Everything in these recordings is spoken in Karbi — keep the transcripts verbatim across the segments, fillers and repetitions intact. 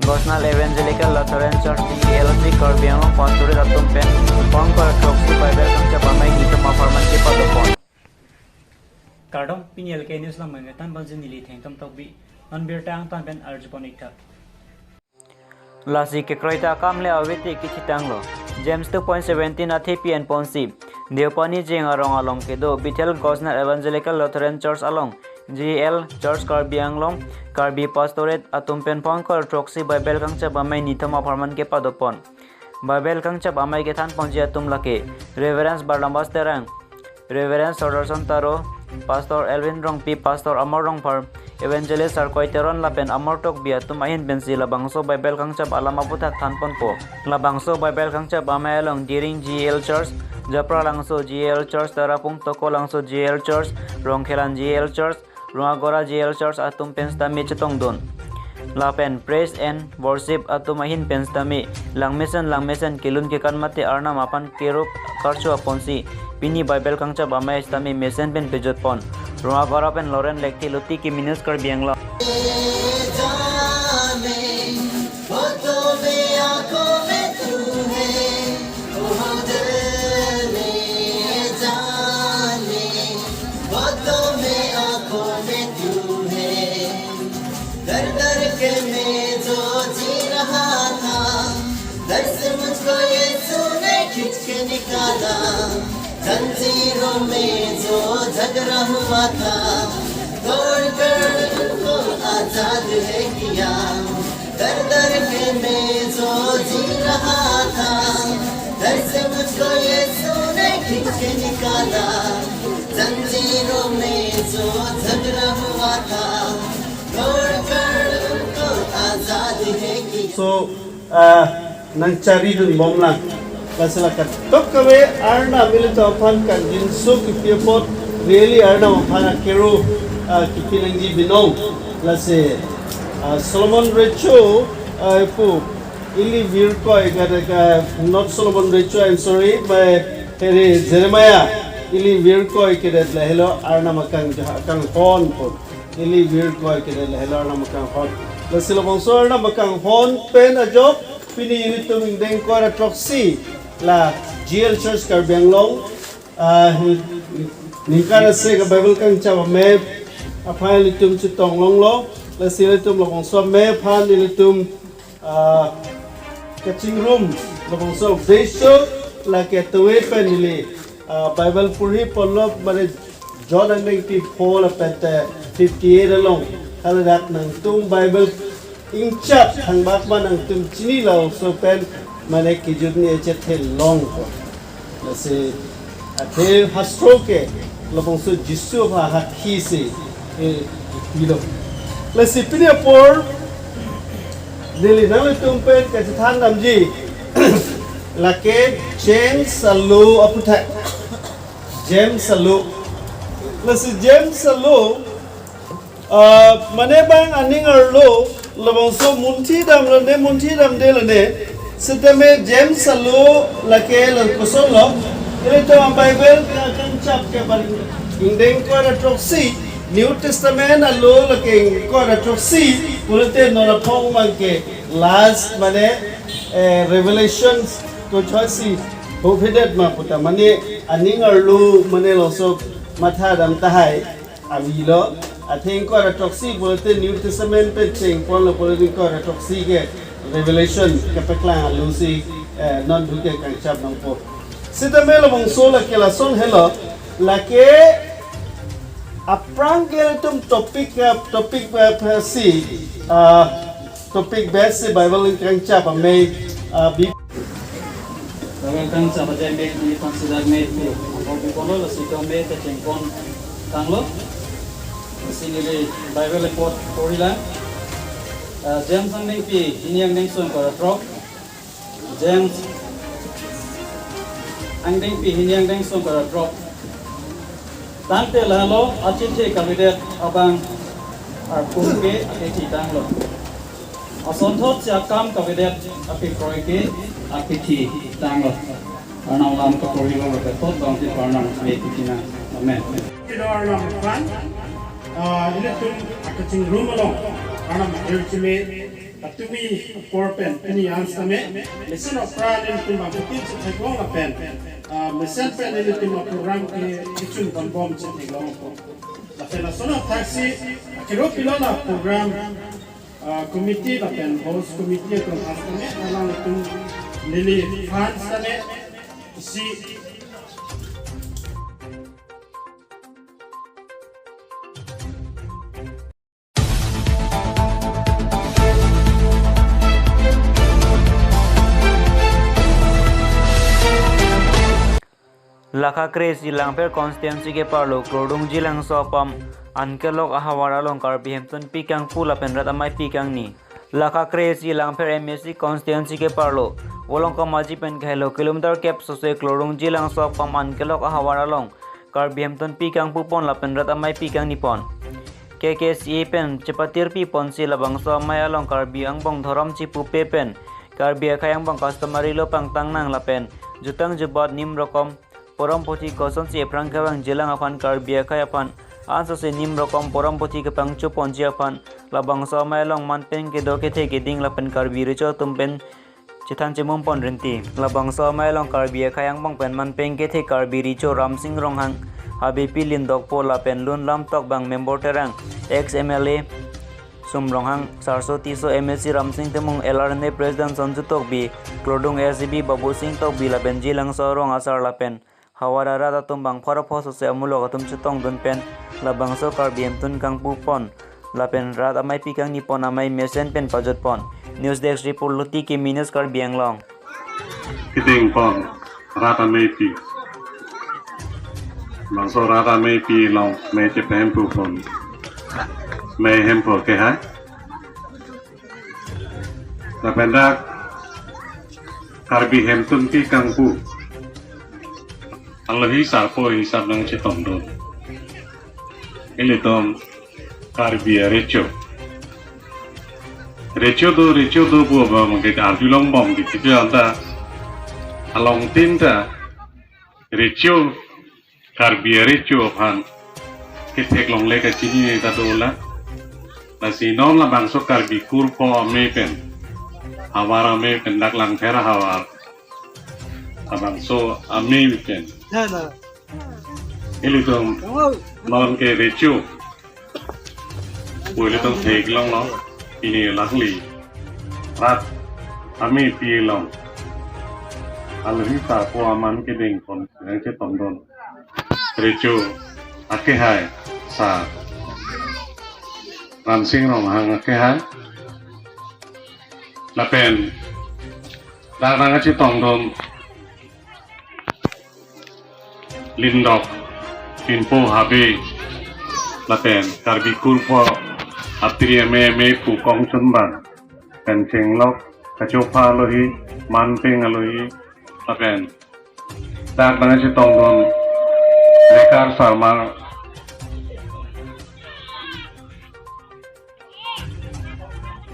Gosnell Evangelical Lutheran Church, G E L C, Karbi Anglong Pastorate atum pen pongkol throksi Bible kangchap amei nitum apharman kepadopon. Kardom, pini L K News along mengetan bangji neli Thengtom Tokbi, non birta angtan pen arjupon iktha. Lasi kekroita akam le awit kithitanglo. James two point seventeen athe pi-en ponsi, Deopani Jeng arong along kedo Bethel Gosnell Evangelical Lutheran Church along, G E L Church Karbi Anglong, Karbi Pastorate atum pen pongkol throksi Bible kangchap amei nitum apharman kepadopon. Bible kangchap amei kethan ponji atum lake Reverend Barnabas Terang, Reverend Sodarson Taro, Pastor Elvin Rongpi, Pastor Amar Rongphar, Evangelist Sarkoi Teron lapen Amar Tokbi atum ahin pensi labangso Bible kangchap alam aputhak thanponpo. Labangso Bible kangchap amei along Diring G E L Church, Japralangso G E L Church, Tarapung Tokolangso G E L Church, Rongkhelan G E L Church, Rongagora G E L Church atum pen sitame chetongdun. Lapen praise and worship atum ahin pen sitame langmesen langmesen kelun kekan mate Arnam aphan kerup karcho aponsi pini Bible kangchap amei sitame mesen pen pejutpon. Rongagora pen Loren Lekthe, Luti Kimi News Karbi Anglong. दर दर के में जो जी रहा था, दर से मुझको यीशु ने खींच के निकाला। जंजीरों में जो झगड़ा हुआ था, तोड़कर उनको आजाद है किया। दर दर के में जो जी रहा था, दर से मुझको यीशु ने खींच के निकाला। जंजीरों में जो झगड़ा हुआ था, तोड़कर उनको आजाद है किया। So, uh, nangcharidun bomlang. Lasi la katok kave Arnam ilitum aphan kangjinso kipi apot, really Arnam aphan akero, ah, kipi nangji binong. Lasi, ah, Solomon Recho, ah, pu, ili virkoi kada ka, not Solomon Recho, I'm sorry, my, heri Jeremiah, ili virkoi kedet lahelo Arnam akang, akanghon pu. Ili virkoi kedet lahelo Arnam akanghon. Lasi labangso Arnam akanghon pen ajok pini ilitum ingdeng ingkoi ra throksi la G E L Church Karbi Anglong, ah, ningkan ase ka Bible kangchap amei aphan ilitum chetong longlo. Lasi ilitum labangso amei aphan ilitum, ah, kachingrum labangso update lake tuwe pen ili, ah, Bible porhi ponlo, mane John angdengpi pho lapen te fifty-eight along. Haladak nangtum Bible ingchap thangbak ma nangtum chinilo, laso pen mane kejut ni echethe longpo. Lasi athe hastro ke labangso Jisu aphan hakhi si, eh, pilo. Lasi pini apor neli nanglitum pen kachethan damji lake James alo aputhak. James alo. Lasi James alo, ah, mane bang aning arlo labangso munthi damlo ne, munthi damdelo ne. Sitame James alo lake la kosonlo. Ilitum a-Bible ka kangchap ke bang ingdeng ingkoi ra throksi, New Testament alo lake ingkoi ra throksi, pulote non aphong abang ke last mane, eh, Revelations ko choisi hophedet ma puta mane aning arlo mane laso matha dam tahai avelo. Athe ingkoi ra throksi pulote New Testament pen chengponlo pulote ingkoi ra throksi ke Revelation kepaklang alo si, eh, non duke kangchap nangpo. Sitame labangso lake lason helo, lake aphrang ke ilitum topic, eh, topic, eh, si, ah, topic base si Bible kangchap amei, ah, bi- Bible kangchap amei, neli consider amei tu. Ako bi kono lo sitame kachengpon tanglo. Lasi neli Bible apot porilang. Ah, James angdengpi hini angdengso ingkoi ra throk. James angdengpi hini angdengso ingkoi ra throk. Tangte lahelo achethe kavedet abang arpum ke akethi tanglo. Asonthotsi akam kavedet akekroi ke akethi tanglo. Arnam alam kaporilo lapen thot bangti Arnam me kitina. Amen. Kilo Arnam aphan, ah, ilitum akachingrum along Arnam hirchime Tumi apor pen pini an sitame mesen apran nelitum abangphutin chetheklong lapen, ah, mesen pen nelitum aprogram ke kechun pon bom chetheklong apot. Lapen lason athaksi kero pilon aprogram, ah, committee lapen host committee atum an sitame alangtum neliphan sitame isi Lakha kre-isi Langpher constituency keparlo Klordung Jilangso apam an kelok ahavar along Karbi Hemtunpi kangpu lapen rat ameipi kangni. Lakha kre-isi Langpher M A C constituency keparlo Volongkom Aji pen kahello kilometer kep sose Klordung Jilangso apam an kelok ahavar along Karbi Hemtunpi kangpu pon lapen rat ameipi kangni pon. K K C A pen chepatirpi ponsi labangso amei along Karbi angbong dhorom chipupe pen Karbi akhei angbong customary law pangtang nang lapen jutang jubat nim rokom porom puthi kosonsi ephrang kevang jilang aphan Karbi akhei aphan ansose nim rokom porom puthi kepangcho ponji aphan labangso amei along manpeng kedo kethe keding lapen Karbi recho atum pen chethan chemum pon rinti. Labangso amei along Karbi akhei angbong pen manpeng kethe Karbi recho Ramsing Ronghang, Habepi Lindokpo lapen lun lam tokbang member Terang, ex M L A Sum Ronghang, Sarso Tisso, M A C Ramsing Timung, L R N A President Sonju Tokbi, Klordung S G B Babu Sing Tokbi lapen Jilangso arong asar lapen havar arat atum bang pharo pho sose amulok atum chetongdun pen labangso Karbi Hemtun kangpu pon lapen rat ameipi kangni pon amei mesen pen pajut pon. News Desk Report, Luti Kimi News, Karbi Anglong. Keding pon rat ameipi. Bangso rat ameipi along mei chepahempu pon. Mei hemphu kehai. Lapen dak Karbi Hemtunpi kangpu alohi sarpo hisap nangchetongdun. Ilitum Karbi arecho. Recho do, recho do pu abang ke arjulong bom di tipi anta. Alongtin ta recho, Karbi arecho aphan ketheklongle kachinine ta dolang. Lasi non labangso Karbi kurpho amei pen, havar amei pen, dak Langpher ahavar, labangso amei pen. Ilitum non ke recho pu ilitum theklonglo, pini lakli rat ameipi along alohi sarpo aman keding pon nangchetongdun. Recho akehai sar Ramsing Ronghang akehai. Lapen dak nangchetongdun Lindok, Pinpo Habe, lapen Karbi kurpho apri amei ameipi kongchunban pen chenglok kachopha alohi, manpeng alohi, lapen dak nangchetongdun Lekar Sarmar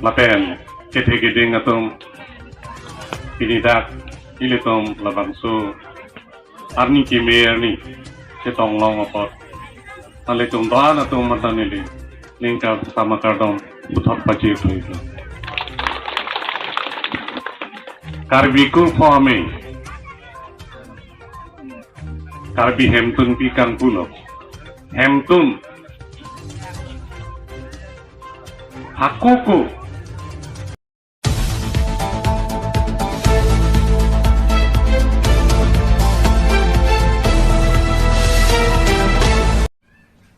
lapen kethe keding atum, pini dak ilitum labangso arni keme arni chetonglong apot nanglitum do-an atum matan ili ningkan sama kardom puthot pachir thui. Karbi kurpho amei, Karbi Hemtunpi kangpulo. Hemtun, hakuku.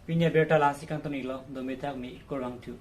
Pini abirta la-ansi kangton-iklo, dome thakmi, kurvangthu.